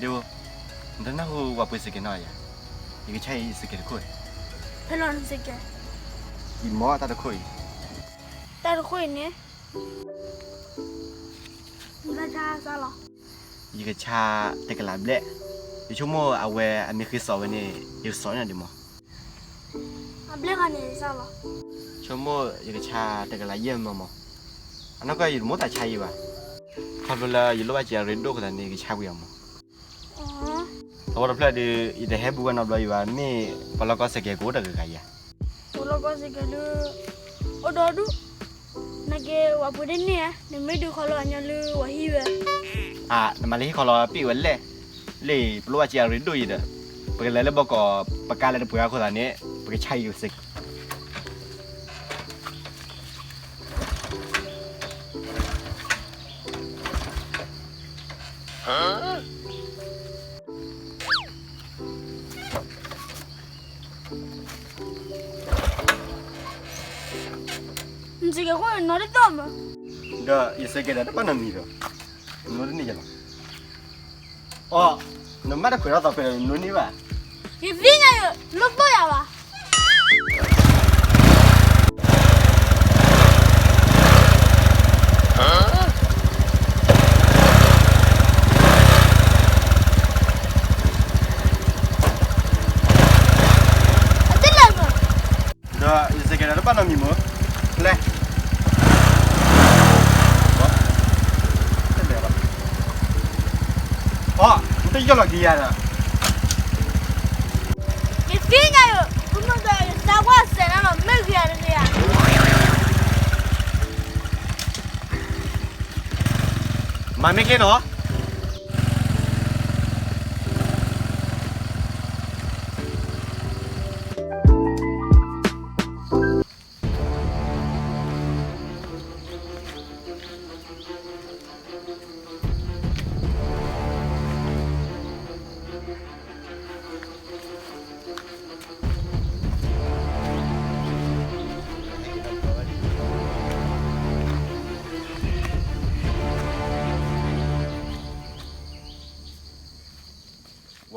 ဒ့ဧၢ, နတနၢ်ဟူဝဲပှ့ၤစဲးကဲးနီၢ်ဧါ, ယကဆါအံၤယစဲးကဲးတခိၣ်အံၤ, ဖဲလီၤနစဲးကဲး, ယမီၢ်တၢ်တခိၣ်အံၤ, တၢ်တခိၣ်အံၤန့ၣ်, နတၢ်ဆါစၢ်လီၤ, ယကဆါတကလးဘျဲၣ်, ယဆိကမိၣ်အဝဲအမ့ၢ်ဃ့စိာ်ဝဲန့ၣ် ယကစိာ်န့ၢ်ဒံးမး, အဘျဲၣ်ဂၤန့ၣ်စၢ်လီၤ, ဆိကမိၣ်ယကဆါတကလးယဲၢ်မးမး, အနီၢ်ကီၢ်ယတမိၣ်သးဆါအံၤဘၣ်, ခီဖျိလၢယလိၣ်ဘၣ်စ့အရ့ဒိၣ်အဃိသတးန့ၣ် ယကဆါဝံၤအီၤမး. သဝီတဖျၢၣ်ဒီး ယတဟဲဘူးဝဲနီတဘျီအံၤဘၣ်, မ့ၢ်ပှၤလီၢ်ကီၢ်စဲးကဲးကအိၣ်တဂၤဂၤဧါ, ပှၤလီၢ်ကီၢ်စဲးကဲးဒုး အိၣ်ဒီဒူၣ်, နကဲဝဲပှ့ၤတန့ၢ်ဧါ, နမ့ၢ်ဒုးခီလီၤအညီလၢဝဲဟံၣ်ဝဲ, အါ နမၤလၢဟံၣ်ခီလီၤပ့ၢ်ဝဲလဲၣ်, လၢပလိၣ်ဘၣ်စ့အရ့ဒိၣ်အံၤဒီး, ပကလဲၤလၢဘီကီး ပကါလဲၤတပှဲၤအဃိသတးန့ၣ် ပကဆါအံၤယစဲးကဲး နစဲးကဲးဃိ နီတသီၣ်မး, ဒီးယစဲးကဲးဒီးတဘၣ်နီတမံၤဒီး, နနီတန့ၢ်ယၤလီၤ, အိ, နမ့ၢ်တခွဲးထီၣ်သီးခွဲးဒီးနနီန့ၢ်ဘၣ်, ယသ့ၣ်ညါယလိၣ်ဘၣ်ယၤဘၣ် အတလဲၤမး, ဒီးယစဲးကဲးဒီးတဘၣ်နီတမံၤမး, လဲၤ, တလဲၤဘၣ်, အိ, နတယီၢ်လီၤက့ၤယၤဒီး, ယသ့ၣ်ညါယိာ် ဃုမုၢ်ဒီးယသးပှၢ်စဲးနၤလီၤ မ့ၢ်ဂ့ၤဧါတဂ့ၤဧါ, မၤမ့ၢ်ချ့နီၤ. ပ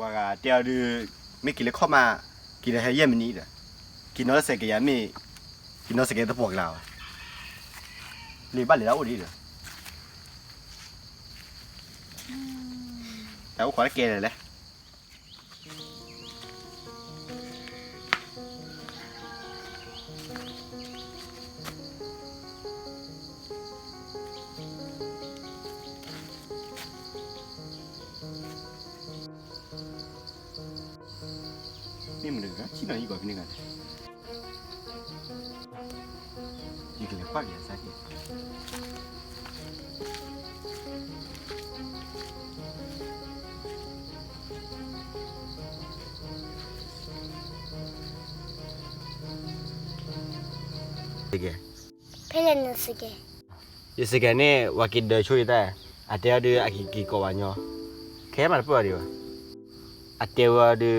ှၤဂၤတဲအီၤဒုး မ့ၢ်က့ၤလၢခီၣ်မး က့ၤဒီးဟဲယဲၢ်မံးနံးဒီး က့ၤနီၢ်စဲးကဲးယၤမ့ၢ် က့ၤနီၢ်စဲးကဲးသပှၢ်ကလာ်ဘၣ်, လံာ်ဘၣ်လဲၤလၢအအိၣ်ဒံးဒီး တၢ်အိၣ်ခိးတကဲလဲၣ်လဲၣ်. မ့ၢ်မနုၤဂၤ ဆ့ၣ်နီၤယံၤကွၢ်ဖဲန့ၣ်ဂၤလဲၣ်, ယကလဲၤကွၢ်က့ၤအစၢ်က့ၤ. ဖဲလဲၣ်နစဲးကဲး, ယစဲးကဲးန့ၣ် ပှၤက့ၤဒၢးဆိယတၢ်, အတဲအီၤဒုးအက့ၤက့ၤကိးဘၣ်ညီ, ခဲမးတပၢၢ်အီၤဒံးဘၣ်. အတဲဝဲအီၤဒုး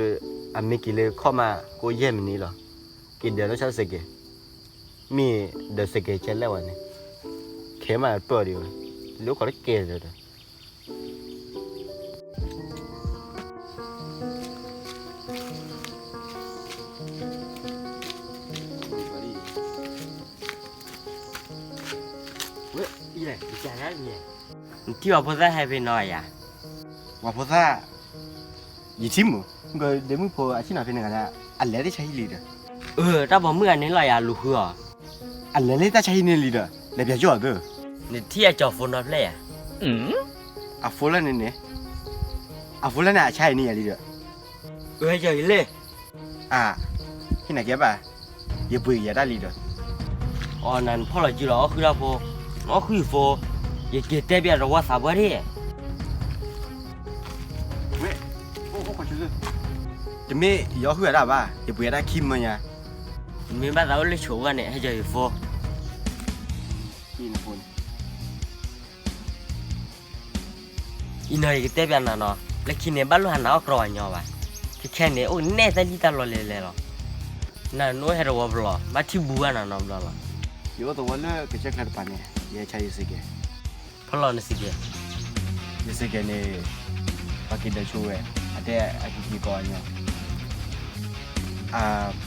အမ့ၢ်က့ၤလၢခီၣ်မး ကအိၣ်ယဲၢ်မံးနံးလီၤ. က့ၤဒၢးလၢဆၣ်စဲးကဲး, မ့ၢ်ဒၢးစဲးကဲးကဲလဲၣ်ဝဲန့ၣ်, ခဲမးတပၢၢ်အီၤဒံးဘၣ်, လၢအိၣ်ခိးတကဲလဲၣ်ဒီး နထံၣ်ပှၤဖိသၣ်ဟဲဖဲနီၤယၤ, ပှၤဖိသၣ်, ယထံၣ်မုၢ်, ဒ့မုၣ်ဖိအဆ့ၣ်နီၤဖဲန့ၣ်ဂၤဒၣ်, အလဲၤတၢ်ဆါဟံၣ်လံဒီး, အၢ တၢ်ပိာ်မုၣ်ဂၤန့ၣ်လီၤယၤလူၤဃုအီၤ, အလဲၤလၢတၢ်ဆါဟံၣ်န့ၣ်လံဒီး လဲၤပၠးကၠီၣ်အီၤသၢ, နထံၣ်အကၠီၤဖိနီၤဖျဲၣ်ယၤ, အဖိလၢန့ၣ်န့ၣ်, အဖိလၢန့ၣ်အဆါဟံၣ်န့ၣ်ယၤလံဒီး, အၢ ဟဲကၠီၤယၤလဲၣ် အါ, ဟ့ၣ်နၤကဲဘၣ်, ယပှ့ၤက့ၤယၤတၢ်လံဒီး, အီ နၤနဖီၣ်လီၤစုဒီးအီၣ်ဃုာ်တၢ်ဖိ, နအီၣ်ဃုာ်ယဖိ, ယက့ၤတဲပျးတဝီသးပှၢ်ဒၣ်, ဝဲ, အိၣ်ခိးဆူ, တမ့ၢ်ယအီၣ်ဃုာ်ယၤတၢ်ဘၣ်, ယပှ့ၤယၤတၢ်ခံမၢညါ, မ့ၢ်ဘၣ်သးအိၣ်လၢဆိးဝဲန့ၣ် ဟဲကၠီၤယၤဖိ အံၤနီၤ ယကတဲပျးနၤနီၤ, လၢခံန့ၣ် ဘၣ်လိၣ်ဟးနၤအီၣ်ကြီအညီဘၣ်. ခဲခဲန့ၣ် အိၣ်နဲၣ်တၢ်လံၣ်တၢ်လီလဲၤလဲၤလီၤ. နနအိၣ်ဟဲတဝီဘျီ, ဘၣ်ထံၣ်ဘူးဘၣ်နၤနီတဘျီလီၤ. ယအိၣ်သဝီလၢကစၢၢ်ကျါတပၤန့ၣ်, ယဟဲဆါယစ့းကဲး. ဖီလီၤနစ့းကဲး. ယစ့းကဲးန့ၣ်, ပ က့ၤဒၢးဆိဝဲ, အတဲအက့ၤက့ၤကီးအညီ, အ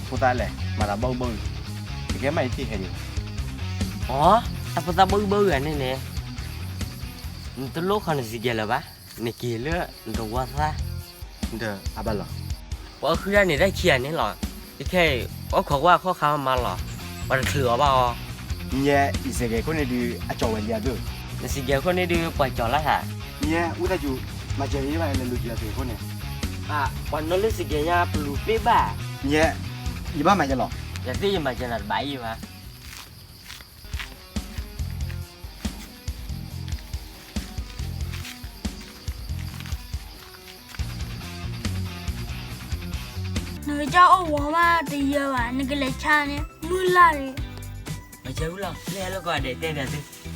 ဖိသၣ်လဲၣ် မၤသးဘၣ်အူဘၣ်အူ, တကဲမးယထံၣ်ဟဲဒံး, အိ, တၢ်ဖိသၣ်ဘၣ်အူဘၣ်အူဧါန့ၣ်န့ၣ်, နတလိၣ်ဃီနစံးကဲလၢၤဘၣ်, နက့ၤလၢနတဝီသၣ်, ဒီးအဘၣ်လီၤ, ပှၤအဃုဒၣ်န့ၣ်တၢ်ခံဂၤန့ၣ်လီၤ, ခဲအံၤ ပှၤခိးကွၢ်ခီၣ်ခါမးလီၤ, ပှၤတချုးအီၤဘၣ်အီၤ, ညဲယစံးကဲခိၣ်န့ၣ်ဒုး အကၠီၤဝဲလံအသိး, နစံးကဲခိၣ်န့ၣ်ဒုး ပှၤကၠီၤလၢ်ဟး, ညဲဝံသးစူၤ မၤစၢၤယဘၣ်လဲၤလူၤက့ၤယစံးကဲခိၣ်န့ၣ်, ပှၤနီၢ်လၢစံးကဲညါပလူၤပ့ၢ်ဘၣ်, ညဲ ယဘၣ်မၤယဲလီၤ, ယသ့ၣ်ယမၤစၢၤနၤတဘၣ်အံၤဘၣ် နကစၢ်အိၣ်ဝီမးတယၢဘၣ် နကလဲၤဆါန့ၣ် မုၢ်လၢ်န့ၣ်, မၤစၢၤဝံလီၤ လၢဟဲလၢကီးဒဲးတဲဘၣ်သု